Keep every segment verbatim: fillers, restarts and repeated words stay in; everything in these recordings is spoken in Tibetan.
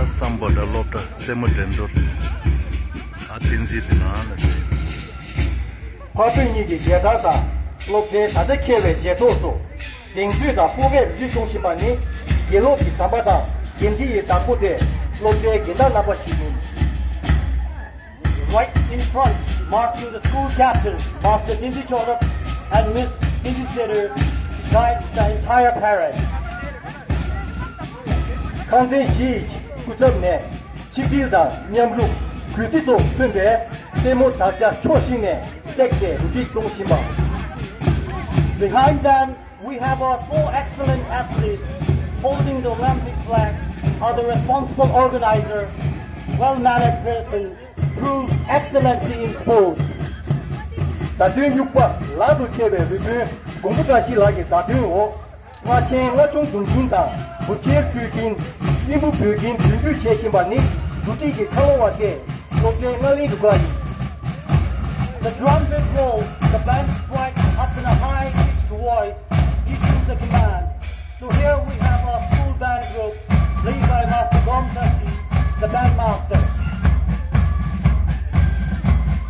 བསམ་པ་འདྲ་སློབ་གྲྭ་རྩེད་མོ་འགྲན་བསྡུར། ཨ་བསྟན་འཛིན་དེ་ནང་ལ་རེད། འཕགས་བོད་གཉིས་ཀྱི་རྒྱལ་དར་དང་སློབ་གྲྭའི་ད་ཆ་འཁེལ་བའི་རྗེས་ཐོག་སོགས་གདེང་ཚོད་དང་སྤོབས་པས་རུབ་རུབ་གཏོང་བཞིན་པ་ནི་དགེ་སློབ་ཀྱི་ཟམ་པ་དང་འགན་འཁྲི་ཡི་བདག་པོ་སྟེ་སློབ་གྲྭའི་རྒན་བདག་རྣམ་པ་ཞིག་ཡིན། Right in front, marching the school captain, Master Tinti Chorap and Miss Tinti Seru, guides the entire parade. ཁང་ཚན་བཞི་ཡི་སྐུ་ཚབ་ནས་ཆིབས་བསྒྱུར་དང་མཉམ་རུབ་གུས་བརྩི་སོགས་མཚོན་པའི་རྩེད་མོ་དར་ཆ་ཕྱོགས་བཞི་ནས་བཏེགས་ཏེ་རུབ་རུབ་གཏོང་བཞིན་པ། Behind them, we have our four excellent athletes holding the Olympic flag, are the responsible organizer, well-mannered person, proves excellency in sports. བརྡ་དོན་དབྱུག་པ་ལག་ཏུ་འཁྱེར་བའི་རུ་དཔོན་མགོན་པོ་བཀྲ་ཤིས་ལགས་ཀྱི་བརྡ་དོན་འོག་རྔ་ཆེན་རྔ་ཆུང་རྡུང་གིན་དང་འབུ་ཁྱེར་འཁྱུད་ཀྱིན་གླིང་བུ་འབོད་ཀྱིན་རྡུལ་འགྲུལ་བྱེད་བཞིན་པ་ནི་རུ་སྒྲིག་གི་ཁ་ལོ་བ་སྟེ། སློབ་གྲྭའི་རྔ་གླིང་རུ་ཁག་ཡིན། The drum beat rolls, the band strikes up in a high-pitched voice, issues the command. So here we have our school band group, led by Master Gom Tashi, the band master.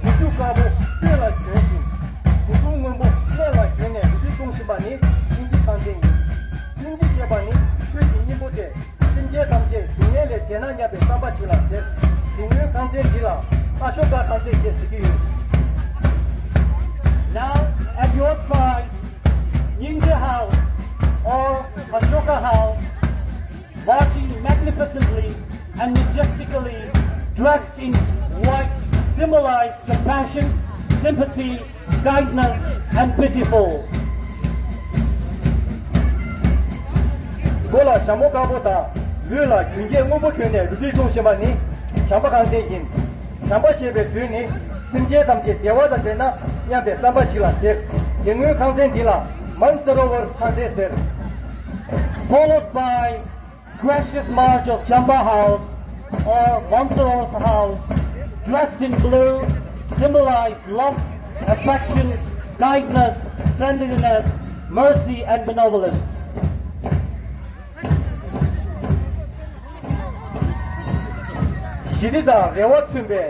གོས་ཆུ་དཀར་པོ་སྟོད་ལ་གྱོན་ཞིང་། གོས་ཕུང་སྔོན་པོ་སྣེ་ལ་གྱོན་ནས་རུབ་རུབ་གཏོང་བཞིན་པ་ནི་སྙིང་རྗེ་ཁང་ཚན་ཡིན། སྙིང་རྗེ་ཞེས་པ་ནི་ཆོས་ཀྱི་སྙིང་པོ་སྟེ། སེམས་ཅན་ཐམས་ཅད་སྡུག་བསྔལ་ལས་བྲལ་ན་སྙམ་པའི་བསམ་པ་ཞིག་ལ་ཟེར། དེ་སྔོན་ཁང་ཚན་འདི་ལ་ཨ་ཤོ་ཀ་ཁང་ཚན་ཞེས་ཟེར་གྱི་ཡོད། Now, at your side, Nyingje House, or Ashoka House, marching magnificently and majestically, dressed in white, symbolize compassion, sympathy, kindness, and pitiful. མགོ་ལ་ཞྭ་མོ་དཀར་པོ་དང་ལུས་ལ་གྱོན་ཆས་སྔོན་པོ་གྱོན་ནས་རུབ་རུབ་གཏོང་བཞིན་པ་ནི་བྱམས་པ་ཁང་ཚན་ཡིན། བྱམས་པ་ཞེས་པའི་དོན་ནི་སེམས་ཅན་ཐམས་ཅད་བདེ་བ་དང་ལྡན་ན་སྙམ་པའི་བསམ་པ་ཞིག་ལ་ཟེར། དེ་སྔོན་ཁང་ཚན་འདི་ལ་མན་ཙ་རོ་ཝར་ཁང་ཚན་ཟེར། Followed by gracious march of Champa House or Mansarosa House, dressed in blue, symbolize love, affection, kindness, friendliness, mercy, and benevolence. ཞི་བདེ་དང་རེ་བ་མཚོན་པའི་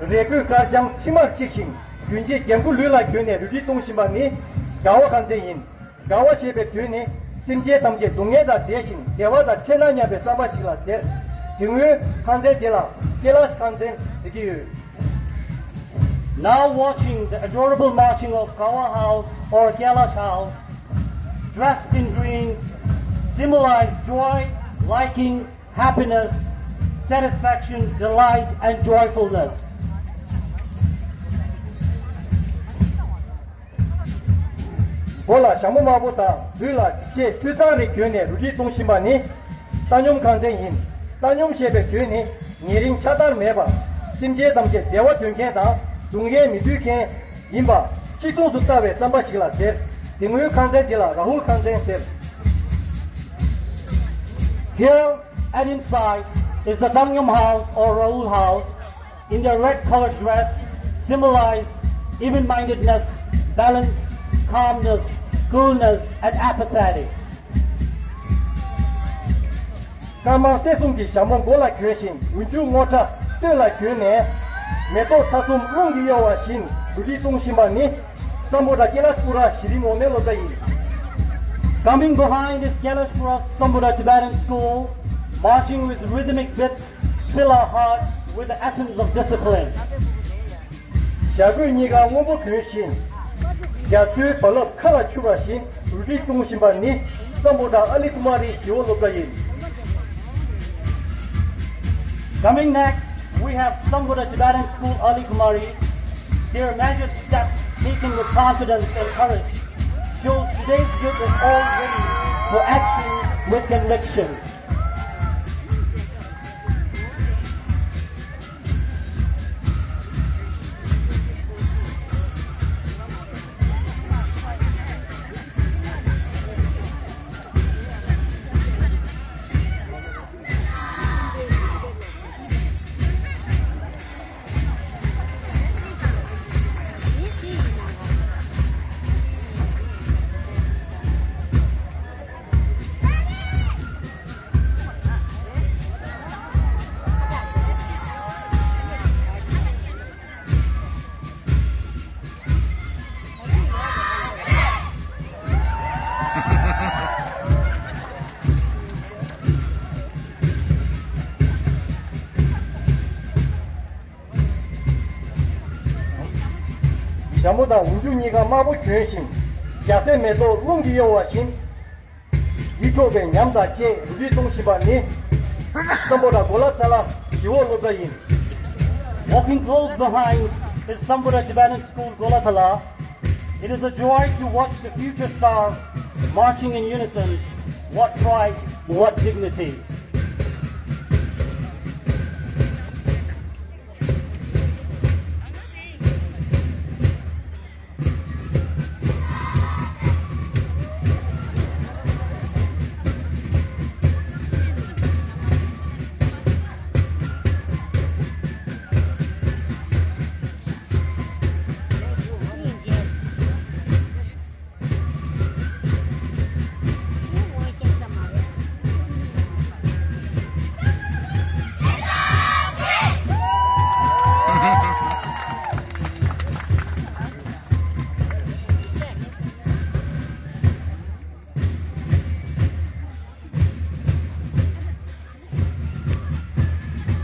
རས་གོས་དཀར་ལྗང་མཆིལ་མར་གཅིག་ཤིང་གྱོན་ཆས་ལྗང་གུ་ལུས་ལ་གྱོན་ནས་རུབ་རུབ་གཏོང་བཞིན་པ་ནི་དགའ་བ་ཁང་ཚན་ཡིན། དགའ་བ་ཞེས་པའི་དོན་ནི་སེམས་ཅན་ཐམས་ཅད་སྡུག་བསྔལ་དང་བྲལ་ཞིང་བདེ་བ་དང་འཕྲད་ན་སྙམ་པའི་བསམ་པ་ཞིག་ལ་ཟེར། དེ་སྔོན་ཁང་ཚན་དེ་ལ་ཀེ་ལཱཤ་ཁང་ཚན་ཟེར་གྱི་ཡོད། Now watching the adorable marching of Gawa House or Kailash House, dressed in green, symbolize joy, liking, happiness, satisfaction, delight, and joyfulness. མགོ་ལ་ཞྭ་མོ་དམར་པོ་དང་ལུས་ལ་གྱོན་ཆས་སྤུས་གཙང་རེ་གྱོན་ནས་རུབ་རུབ་གཏོང་བཞིན་པ་ནི་བཏང་སྙོམས་ཁང་ཚན་ཡིན། བཏང་སྙོམས་ཞེས་པའི་དོན་ནི་ཉེ་རིང་ཆགས་སྡང་མེད་པར་སེམས་ཅན་ཐམས་ཅད་བདེ་བ་འདོད་མཁན་དང་སྡུག་བསྔལ་མི་འདོད་མཁན་ཡིན་པ་གཅིག་མཚུངས་སུ་ལྟ་བའི་བསམ་པ་ཞིག་ལ་ཟེར། དེ་སྔོན་ཁང་ཚན་འདི་ལ་ར་ཧུལ་ཁང་ཚན་ཟེར། Here and inside is the Dangnyom house or Rahul house. In their red colored dress, symbolize even-mindedness, balance, calmness, coolness, and apathetic. དཀར་དམར་སེར་གསུམ་གྱི་ཞྭ་མོ་མགོ་ལ་གྱོན་ཞིང་འོད་ཆུ་སྔོ་ཁྲ་སྟོད་ལ་གྱོན་ནས། མེ་ཏོག་ཐ་ཚོམ་རླུང་གིས་གཡོ་བ་བཞིན་རུབ་རུབ་གཏོང་བཞིན་པ་ནི་སམ་བྷོ་ཊ་ཀེ་ལཱཤ་པུ་ར་གཞི་རིམ་འོག་མའི་སློབ་གྲྭ་ཡིན། Coming behind is Kailash Pura Sambodha Tibetan School, marching with rhythmic beats, fill our hearts with the essence of discipline. ཞྭ་གོས་གཉིས་ཀ་སྔོན་པོ་གྱོན་ཞིང་། རྒྱ་མཚོའི་རྦ་རླབས་མཁའ་ལ་འཕྱུར་བ་བཞིན་རུབ་རུབ་གཏོང་བཞིན་པ་ནི་སམ་བྷོ་ཊ་ཨ་ལི་ཀུ་མ་རི་ཞི་བ་སློབ་གྲྭ་ཡིན། Coming next, we have Sambodha Tibetan School Ali Kumari. Their measured steps, taken with confidence and courage, shows today's youth is all ready for action with conviction. མོ་དང་འོག་འཇུག་གཉིས་ཀ་དམར་པོ་གྱོན་ཞིང་། རྒྱལ་སྲས་མེ་ཏོག་རླུང་གིས་གཡོ་བ་བཞིན། ཡིད་འཕྲོག་པའི་ཉམས་དང་བཅས་རུ་འདྲིས་གཏོང་བཞིན་པ་ནི། སམ་བྷོ་ཊ་གོ་ལ་ཐ་ལ་ཞི་བོ་སློབ་གྲྭ་ཡིན། Walking close behind is Sambuddha Tibetan School Golathala. It is a joy to watch the future stars marching in unison. What pride, what dignity.